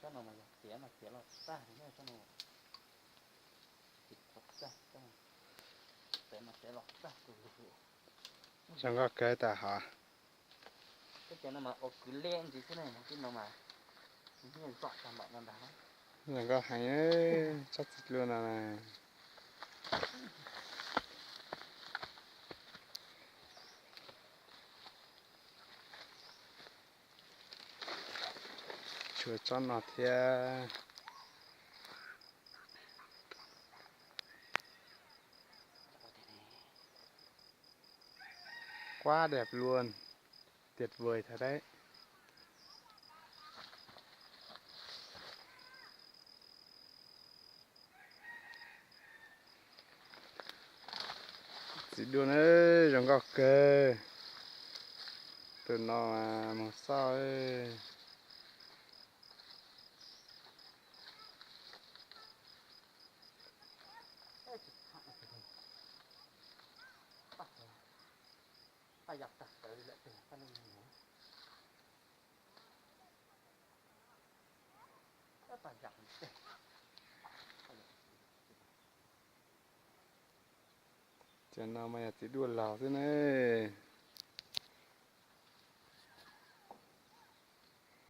Cov no mas yog tiav no tiav los tag li na, cov no tiav tag, cov no tiav mas tiav los tag tus lug. Zoo nkauj kawg tas hov. Teb chaws no mas ua kwv lej ntsis xwb ne, tib no mas nyiaj zom tag npaum no ntag. Zoo nkauj heev, tsob txiv dlua no na. Tshuav tsob no thiab. Quá đẹp luôn, tuyệt vời thật đấy. Txiv duaj na, zoo nkauj kawg. Tus no mas mus xauj. Cov no mas yog txiv duaj laug xwb ne.